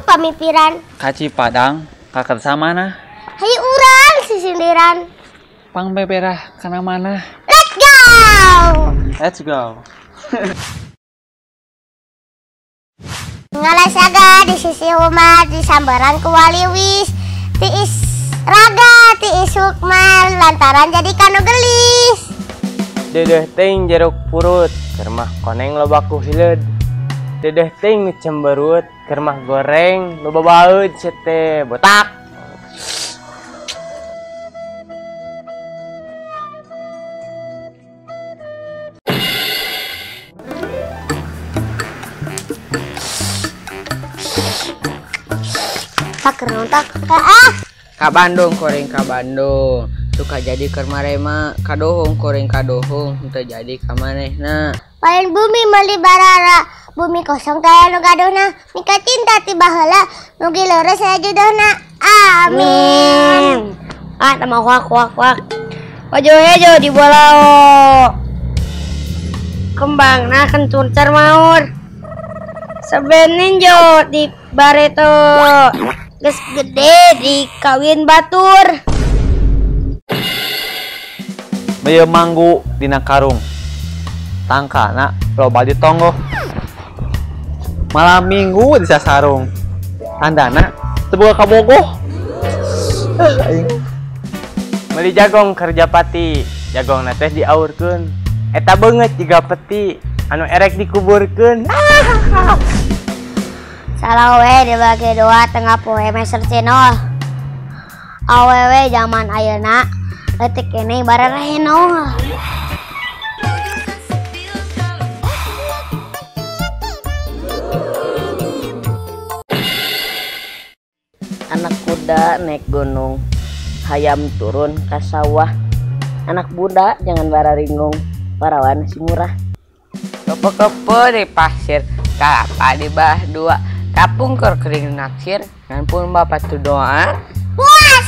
pamipiran. Kaci Padang kakersa mana? Hayu urang sisindiran. Pang beberah kana mana? Let's go. Let's go. Ngalasaga di sisi rumah di sambaran ku waliwis. Tiis raga tiis hukma lantaran jadi kanu gelis. Dedeh ting jeruk purut keur mah koneng loba ku hileud. Dedeh ting cemberut keur mah goreng loba baeud sete botak. Ka Bandung kuring ka Bandung suka jadi keur marema kadohong kuring kadohong henteu jadi ka manehna. Paling bumi meuli barara bumi kosong teh nu gaduhna mika cinta ti baheula mugi leureus aya jodohna. Amin. Ah tama wak wak wak. Baju hejo di bolao. Kembangna kencur maur. Sebenin jo di bareto. Geus gede di kawin batur. Beuyeum manggu dina karung. Tangkana loba ditonggoh. Malam minggu di sasarung. Tandana teu boga kabogoh. Meuli jagong kerja pati, jagongna teh diaurkeun. Eta beungeut jiga peti anu erek dikuburkeun. Salah we dibagi dua tengah poe meser channel. Awewe zaman ayeuna leutik keneh barareno. Anak kuda naik gunung, hayam turun ka sawah. Anak muda jangan bararingung, parawan si murah. Kepo-kepo di pasir, kalapa di bah dua. Kapungkur kering naksir, ngan pun bapak tu doa. Puas.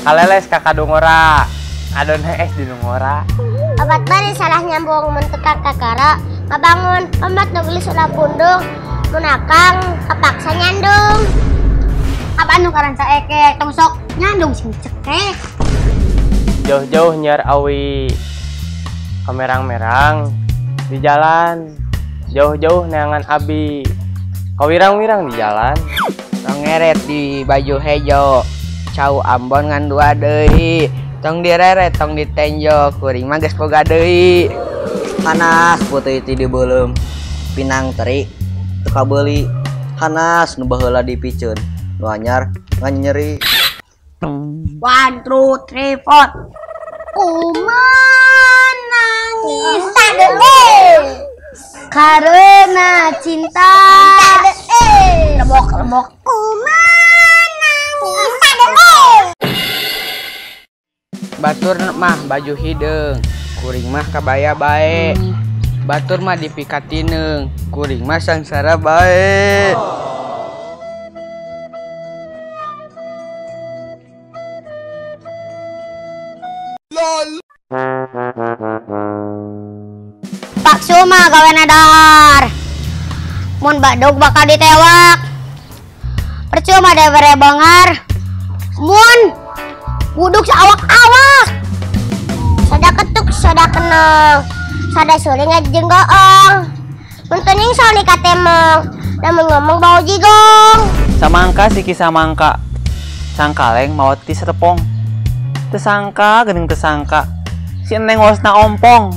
Kaleles ka kadungora, adon es di nungora. Obat bari salah nyambung mun teka kakara, ngabangun omat nu geulis ulah pundung, mun akang kepaksa nyandung. Apa nu karanca ekek tong sok nyandung sing cekek. Jauh-jauh nyiar awi kamerang-merang di jalan. Jauh-jauh neangan abi kawirang-wirang di jalan. Tong ngeret di baju hejo, cau Ambon ngan dua deui. Tong direret tong ditenjo, kuring mah geus boga deui. Hanas putih ti dibeuleum, pinang teri teu kabeuli. Hanas nu baheula dipiceun, nu anyar ngan nyeri. 1 2 3 4. Ku menangis karena cinta. Lemok lemok. Ku menangis. Batur mah baju hideung, kuring mah kabaya bae. Batur mah dipikatineung, kuring mah sangsara bae. Lol. Paksu mah gawe dahar. Mun badog bakal ditewak. Percuma dewere bengar. Mun buduk saawak-awak. Sada ketuk sada kenong. Sada suling jeung goong. Mun teuing soli katemong. Lamun ngomong bau jigong. Samangka siki samangka. Sangkaleng maot ti serpong. Tesangka geuning tesangka. Si Neng wasna ompong.